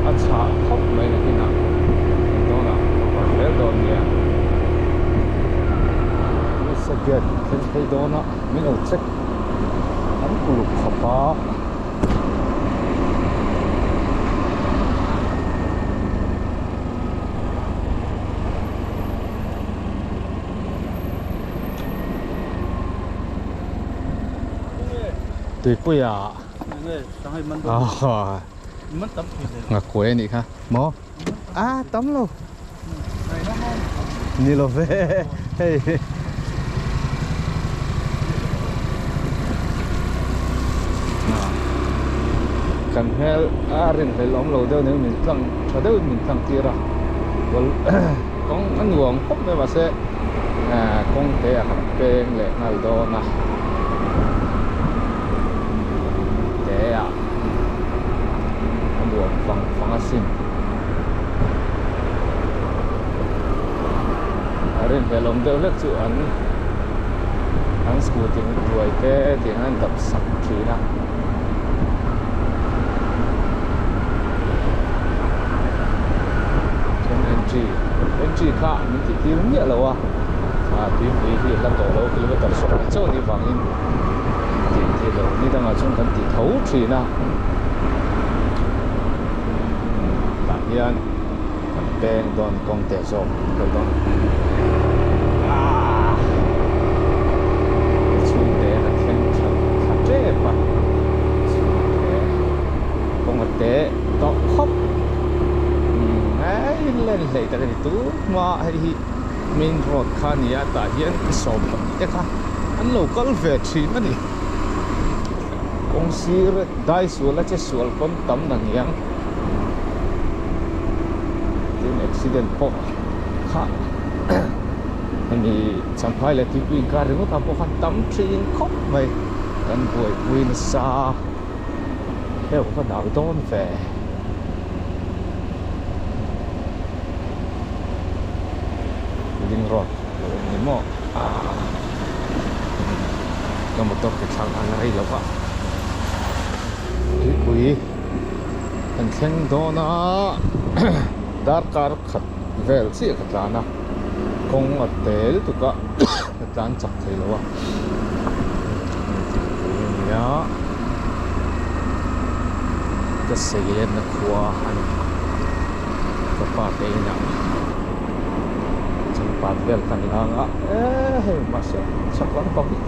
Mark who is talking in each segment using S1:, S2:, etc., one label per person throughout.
S1: A chhah khawp mai nakinah kan dawnah ka var zel dawn nia. Nasa gate thleng phei dawnah min lo check an uluk khawp a. Tuipuia Ngakkuai a nih kha maw? A tam lo ni lo ve hei kan hmel a rinhlelh awm lo deuh nen min tlang tha deuhin min tlang tir a kawng a nuam khawp mai mahse kawng te a han peng leh nghal dawn a te ah a nuam vang vang asin a rinhlelh awm deuh hlek chu an an scooty hnuai te tiang an dap sak thin a. Chuan entry entry kha min ti tir miah lo a ah tuipui hi a hla tawh lo kilometer sawmhnih chauh anih vangin min ti tir lo ni dangah chuan kan ti tho thin a tah hian kan peng dawn kawng teh zawk kan kal dawn ah chhungte kan thleng tha thla tep a chhungte kawng a teh tawh khawp umm hei len hleih tak a ni tun hma hei hi main road kha a ni a tah hian 12 te kha an lo kal ve thin a ni kawng sir dai sual a che sual pawn tam na ngiang. Tin accident pawh kha hemi Champhai leh Tuipui inkar ringawt ah pawh khan tam thin khawp mai kan buaipui nasa heuh ka dal dawn ve. Ring road lo awm ni maw ah ka motor ke thlak dan a rei lo va Tuipui. Kan thleng dawn a darkar khat vel chiah ka tlan a kawng a tel tuk a ka tlan chak thei lo a thingpui a nia ka seilenna khua a ni ka pa te inah changpat vel kan lang a e hei mahse chak lampang hi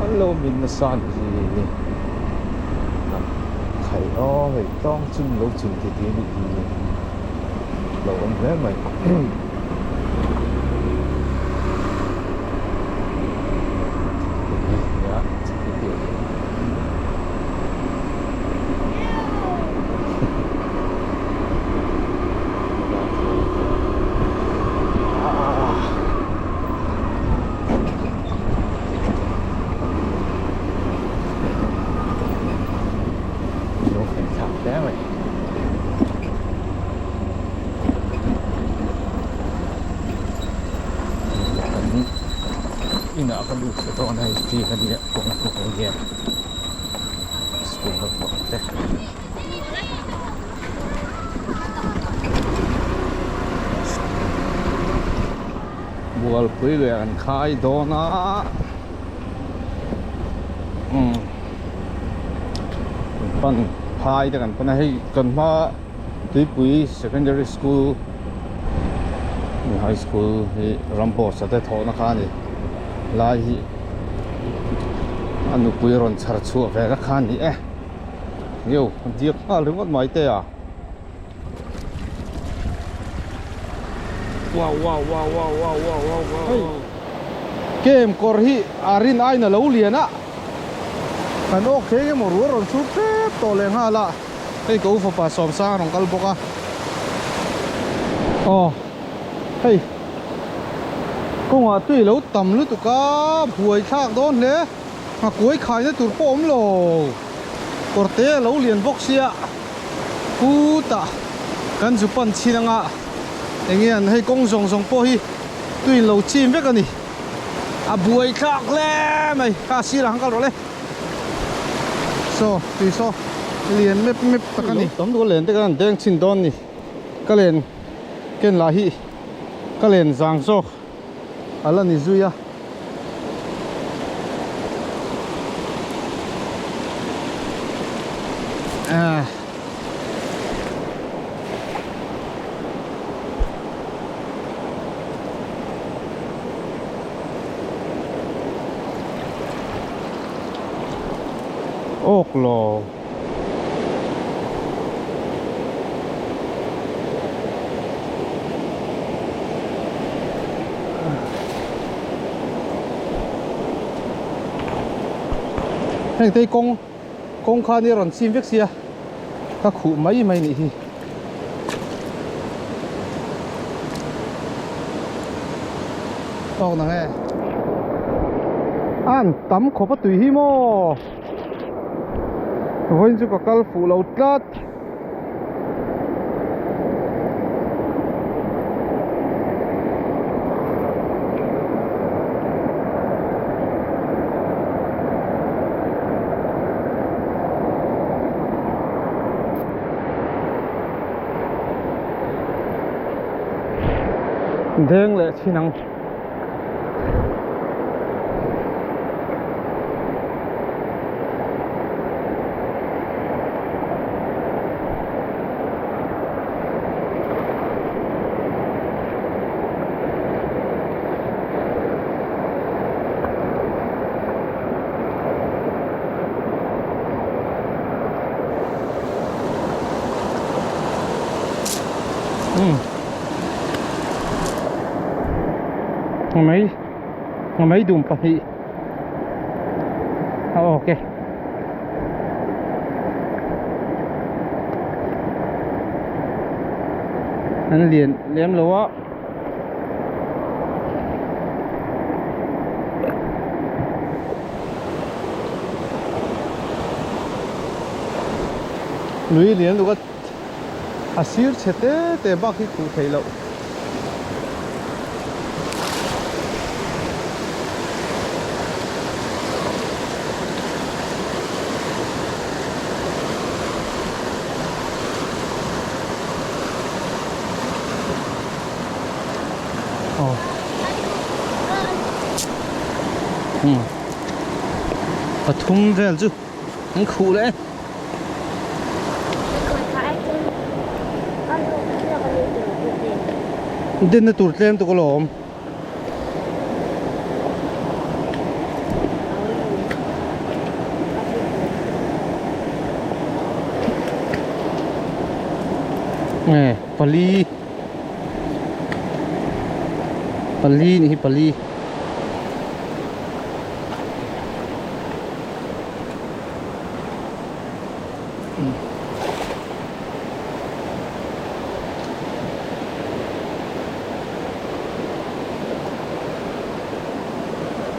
S1: an lo min nasa a ni hi. Khai aw hei tawng chim lo chim ti ti anih hi lo awm hle mai. Lunglen thlak hle mai. Kan inah ka lut leh dawn a hei field a nia kawng a kawng hian school a vuah te. Bualpui leh an khai dawn a. Umm kan pan phai te kan pan a hei kan hma Tuipui Secondary School High School hi Ramboss a te thawhna kha a ni lai hi a nupui rawn chhar chhuah ve na kha a ni e yo diak nghal ringawt mai te a.
S2: Wow wow wow wow wow wow wow wow Hei kem kawr hi a rin aiin a lo lian a kan awk thei emaw rual rawn chhuk tep tawh leh nghal a hei ka u fapa Sawmsang a rawn kal bawk a aw hei kawngah tui lo tam lutuk a buai thlak dawn hle nghakuai khaina tur pawh awm lo kawr te a lo lian bawk sia. Putah kan zu pan chin anga enge an hei kawng zawng zawng pawh hi tuin lo chim vek a ni. A buai thlak hle mai kha sirah khan kal rawh le. Saw tui saw. Lian mep mep tak a ni. Tam duh a len te khan an deng chhin dawn ni. Ka len ken lah hi ka len zang zawk a la ni zui a. Ah. Awk lo. Heng te hi kawng kawng khan hi a rawn chim vek sia ka khuh mai mai nih hi. Awk nang e. An tam khawp a tui hi maw. Vawiin chu ka kal fuh lo tlat. Deng leh chin ang. Mai mai dum pahnih a awk e. An lian lem lo a. Lui lian luka a sir chhe te te bak hi khuh theih loh. Pathum vel chu an khuh leh e. Denna tur tlem tuk alawm. Nge pali pali nih hi pali.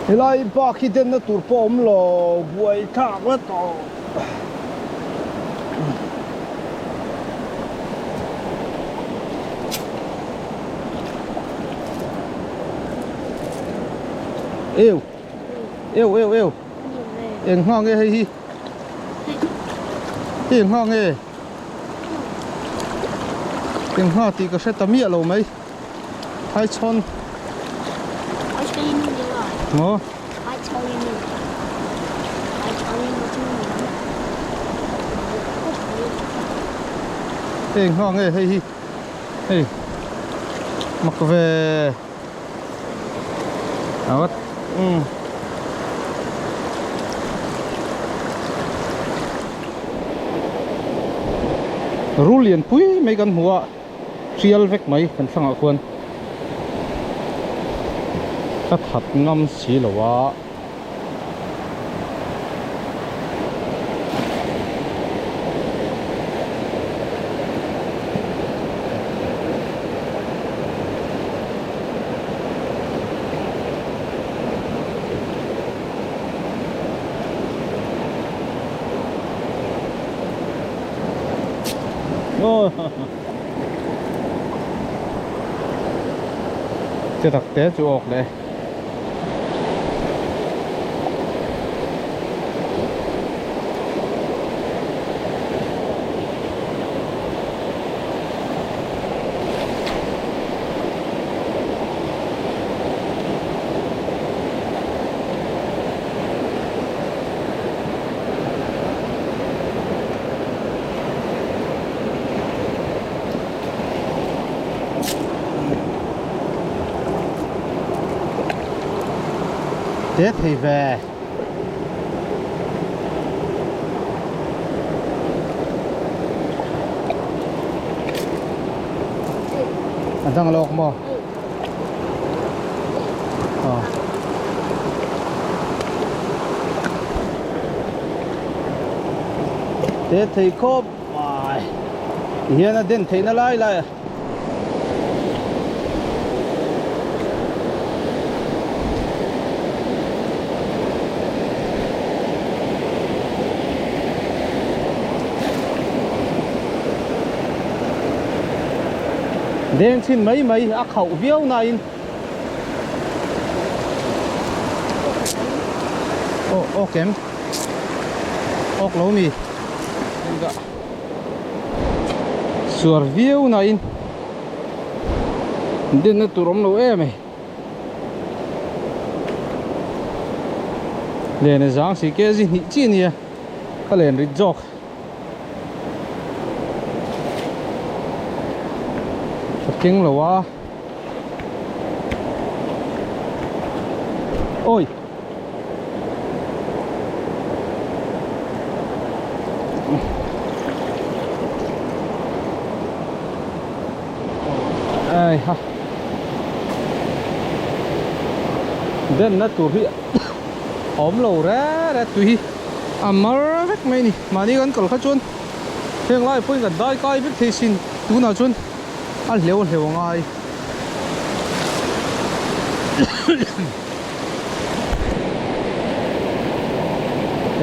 S2: Helai bak hi denna tur pawh a awm lo buai thlak la tawh. Eu eu eu eu eng nghak nge hei hi hei eng nghak nge eng nghak tih ka hre ta miah lo mai thaichhawn maw hei eng nghak nge hei hi hei mak ve. Awt. Um. Rul lian pui mai kan hmu a, tial vek mai kan thlangah khuan ka that ngam si lo a. Che tak te chu awk leh. Te thei ve. A dang lawk maw? Aw. Te thei khawp mai. Tihian a den theihna lai lai a. Deng chhin mai mai a khauh viau nain aw aw kem awk lo ni Suar viau na in denna tur awm lo em e. Len a zang si kg hnih chi ania ka len rit zawk. Ka keng lo a. Oi. Ai ha den na tur hi awm lo re re tui hi a mar vek mai a ni mahni kan kal kha chuan heng lai pawhin kan dai kai vek thei sin tunah chuan a hleuh hleuh a ngai.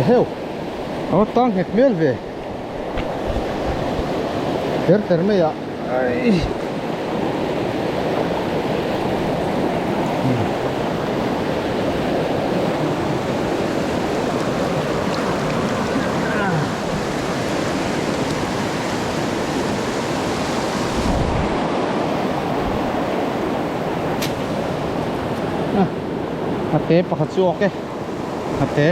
S2: Eheu a tang nghet hmel ve ter ter mai ah ai A te pakhat chu awk e a te.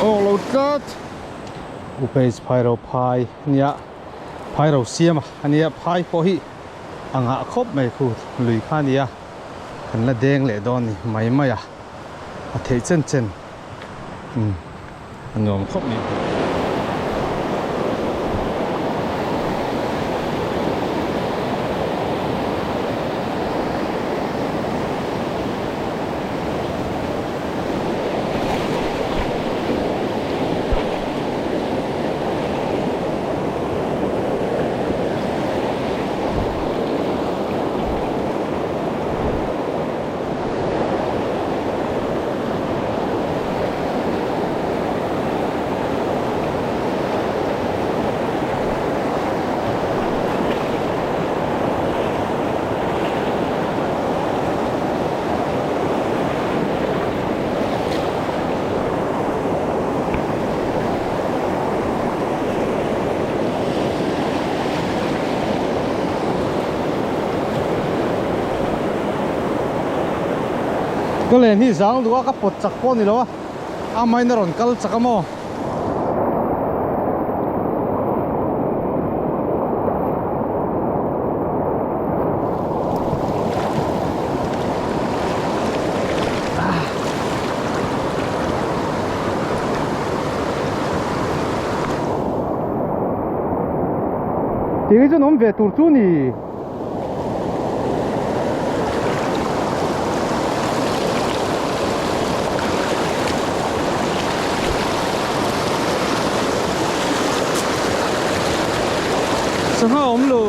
S2: Awk lo tlat upage phairo phai ania phairo siam ania phai pawh hi a ngah khawp mai khu lui kha ania kan la deng leh dawn ni mai mai a a theih chen chen umm. A nuam khawp mai. Ka len hi zang duh a ka pawt chak pawh a ni lo a amahin a rawn kal chak a maw. Tih hi chuan awm ve tur chu ni. Sangha awm lo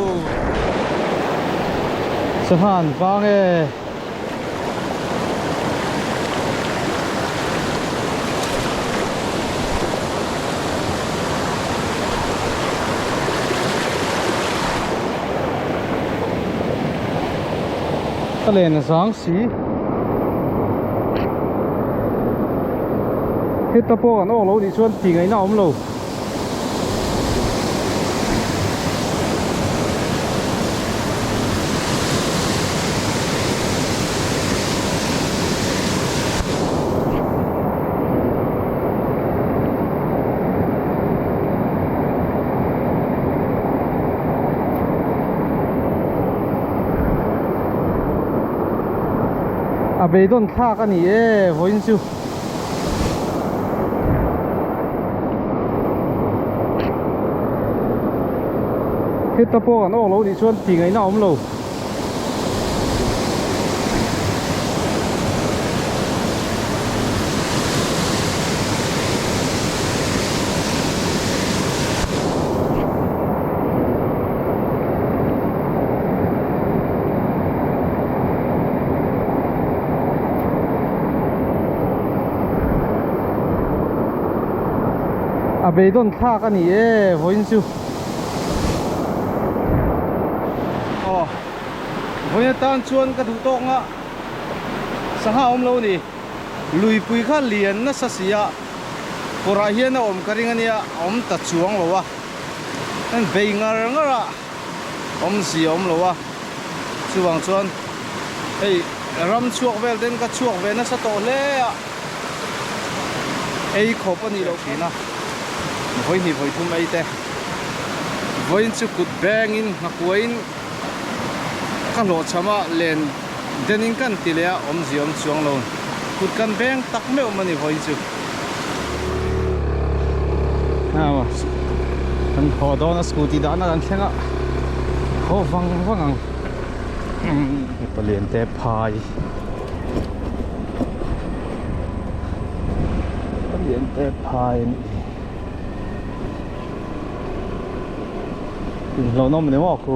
S2: sangha an vang e. Ka len a zang si. Heta pawh kan awk lo nih chuan tih ngaihna a awm lo. A beidawn thlak a ni e vawiin chu. Heta pawh kan awk lo nih chuan tih ngaihna a awm lo. A beidawn thlak a ni e vawiin chu aw vawiin atan chuan ka duh tawk nga sangha awm lo a ni luipui kha lian nasa si a kawrah hian a awm ka ring a nia a awm ta chuang lo a an bei ngar ngar a. awmzia awm lo a chuvang chuan hei ram chhuak vel ten ka chhuak ve nasa tawh hle a ei khawp a nih loh thin a vawi hnih vawi thum ei te vawiin chu kut beng in nghakuai in ka hlawh chham a len den in kan ti leh a awmzia awm chuang lo kut kan beng tak meuh a ni vawiin chu. Kan haw dawn a scooty dahna kan thleng a haw vang vang ang mipa lian te phai mipa lian te phai a nih hi inhlawhnawm ni maw khu.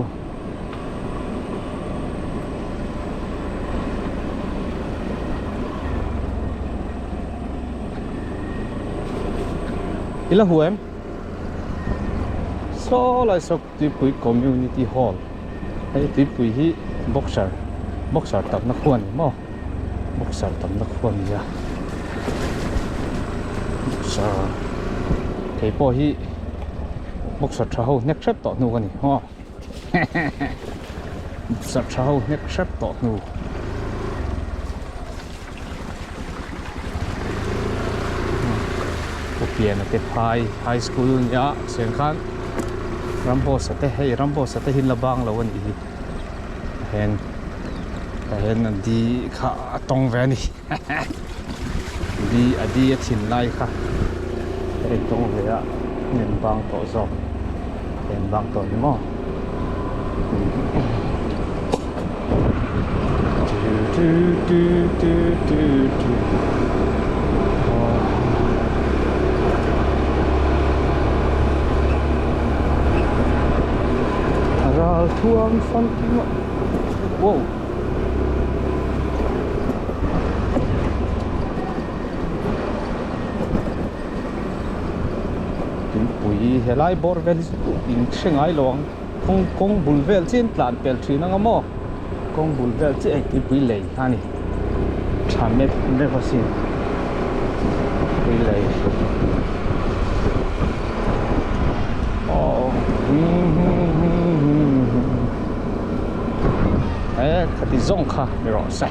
S2: I la hu em? Saw lai saw Tuipui Community Hall hei Tuipui hi boxer boxer tamna khua a ni maw boxer tamna khua a ni a boxer kei pawh hi boxer tha ho hnek hrep tawh hnu ka ni maw boxer tha ho hnek hrep tawh hnu. Pu Piana te phai high school a nia sian khan Ramboss a te hei Ramboss a te hi la bang lo a nih hi hen tah hian an di kha a tawng ve a ni di a di a thin lai kha a in tawng ve a en bang tawh zawk en bang tawh ni maw. Ral thuam famkim a wow tuipui helai bawr vel hi in hre ngai lo ang. Kawng kawng bul vel chian tlan pel thin anga maw kawng bul vel chiah hei tuipui lei a ni tha mep mep asin tui lei aw e khati zawng kha ni rawh se.